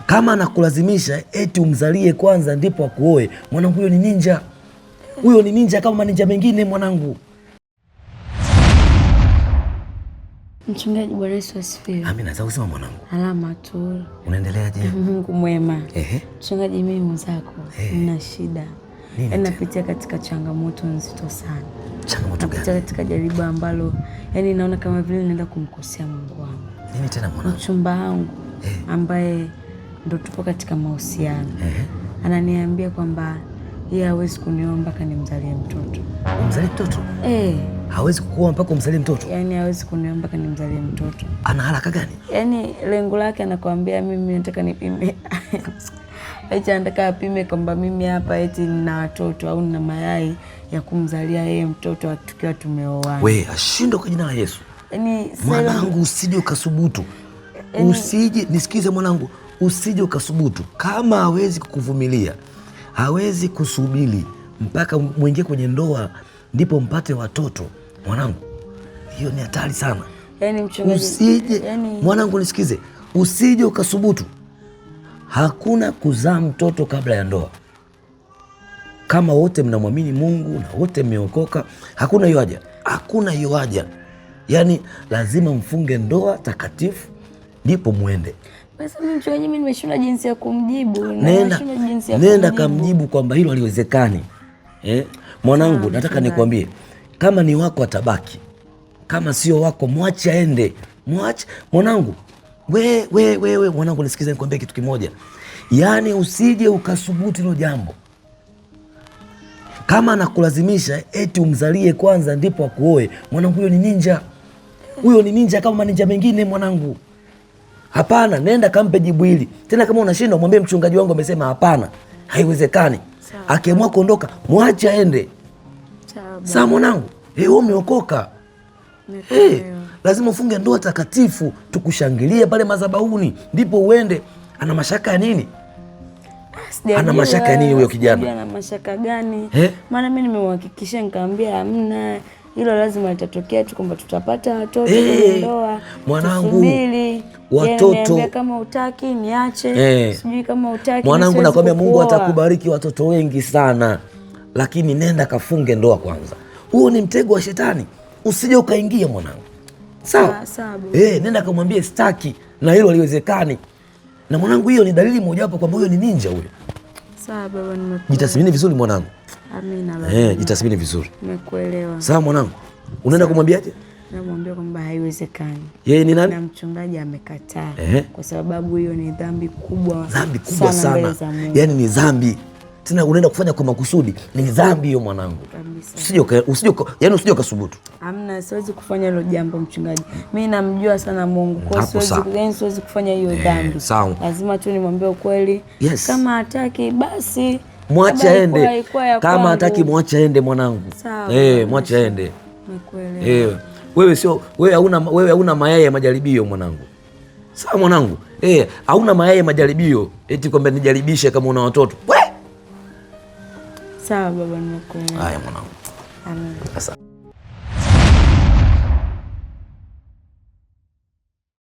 Kama anakulazimisha eti umzalie kwanza ndipo akuoe, mwanangu, huyo ni ninja. Huyo ni ninja kama maninja mengine mwanangu. Mchungaji, Bwana Yesu asifiwe. Amina. Za uzima mwanangu. Alama tu. Unaendeleaje? Mungu mwema. Mchungaji, mimi mwenzako nina shida. Nini Napitia katika changamoto nzito sana. Changamoto gani? Napitia katika jaribu ambalo yani naona kama vile naenda kumkosea Mungu wangu. Nini tena mwanangu? Mchumba wangu ambaye ndo tupo katika mahusiano ananiambia kwamba yeye hawezi kunioa mpaka nimzalie mtoto. Umzalie mtoto? Eh. Hawezi kukuoa mpaka umzalie mtoto? Yaani hawezi kunioa mpaka nimzalie mtoto. Ana haraka gani? Yaani lengo lake anakuambia mimi nataka nipime. Eti anataka apime kwamba mimi hapa eti nina watoto au nina mayai ya kumzalia yeye mtoto tukiwa tumeoana. We, ashindwe kwa jina la Yesu. Yaani mwanangu, usije ukasubutu. Yaani Usije, nisikize mwanangu, usije ukasubutu. Kama hawezi kukuvumilia, hawezi kusubiri mpaka muingie kwenye ndoa ndipo mpate watoto, mwanangu, hiyo ni hatari sana. Yaani mchungaji, Usije, yaani mwanangu nisikize, usije ukasubutu. Hakuna kuzaa mtoto kabla ya ndoa. Kama wote mnamwamini Mungu na wote mmeokoka, hakuna hiyo haja. Hakuna hiyo haja. Yaani lazima mfunge ndoa takatifu ndipo muende. Basi mimi mchungaji, mimi nimeshindwa jinsi ya kumjibu. Nenda, Nimeshindwa jinsi ya nenda kumjibu. kamjibu kwamba hilo haliwezekani. Mwanangu, Sawa, nataka mchungaji. nikwambie, kama ni wako atabaki. Kama sio wako mwache aende. Mwache mwanangu. We, we, we, we, mwanangu nisikize nikwambie kitu kimoja. Yaani usije ukasubutu hilo jambo. Kama anakulazimisha eti umzalie kwanza ndipo akuoe, mwanangu, huyo ni ninja. Huyo ni ninja kama maninja mengine mwanangu. Hapana, nenda kampe jibu hili. Tena kama unashindwa mwambie mchungaji wangu amesema hapana, haiwezekani. Sawa. Akiamua kuondoka, mwache aende. Sawa baba. Sawa mwanangu? Wewe umeokoka. Nimekuelewa. Lazima ufunge ndoa takatifu, tukushangilie pale madhabahuni ndipo uende. Ana mashaka ya nini? Sijajua, Ana mashaka ya nini huyo kijana? Sijajua ana mashaka gani? Maana mimi nimemhakikishia nikamwambia hamna, hilo lazima litatokea tu kwamba tutapata watoto kwenye ndoa. Mwanangu, Tusubiri. watoto. Yeye ananiambia kama hutaki niache. Sijui kama hutaki, Mwanangu, siwezi nakwambia Mungu kukuoa. atakubariki watoto wengi sana. Lakini nenda kafunge ndoa kwanza. Huo ni mtego wa shetani. Usije ukaingia mwanangu. Sawa? Sawa, sawa baba. Nenda kamwambie sitaki na hilo haliwezekani. Na mwanangu, hiyo ni dalili mojawapo kwamba huyo ni ninja huyo. Sawa baba, nimekuelewa. Jitathmini vizuri mwanangu. Amina baba. Jitathmini vizuri. Nimekuelewa. Sawa mwanangu. Unaenda kumwambiaje? Namwambia kwamba haiwezekani. Yeye ni nani? Na mchungaji amekataa. Kwa sababu hiyo ni dhambi kubwa. Dhambi kubwa sana mbele sana. za Mungu. Yaani ni dhambi. Tena unaenda kufanya kwa makusudi, ni dhambi hiyo mwanangu. Kabisa. Usije ukasubutu. Hamna, siwezi kufanya hilo jambo mchungaji. Mimi namjua sana Mungu. Kwa hiyo Hapo sawa. siwezi kufanya hiyo dhambi. Sawa. Lazima tu nimwambie ukweli. Yes. Kama hataki basi Mwache labda aende. ilikuwa ya Kama kwangu. hataki mwache aende mwanangu. Sawa, Mwache aende. Nimekuelewa. Wewe sio, wewe hauna, wewe hauna mayai ya majaribio mwanangu. Sawa mwanangu? Hauna mayai ya majaribio eti kwamba nijaribishe kama una watoto. We! Sawa baba, nimekuelewa. Haya mwanangu. Amen. Asante.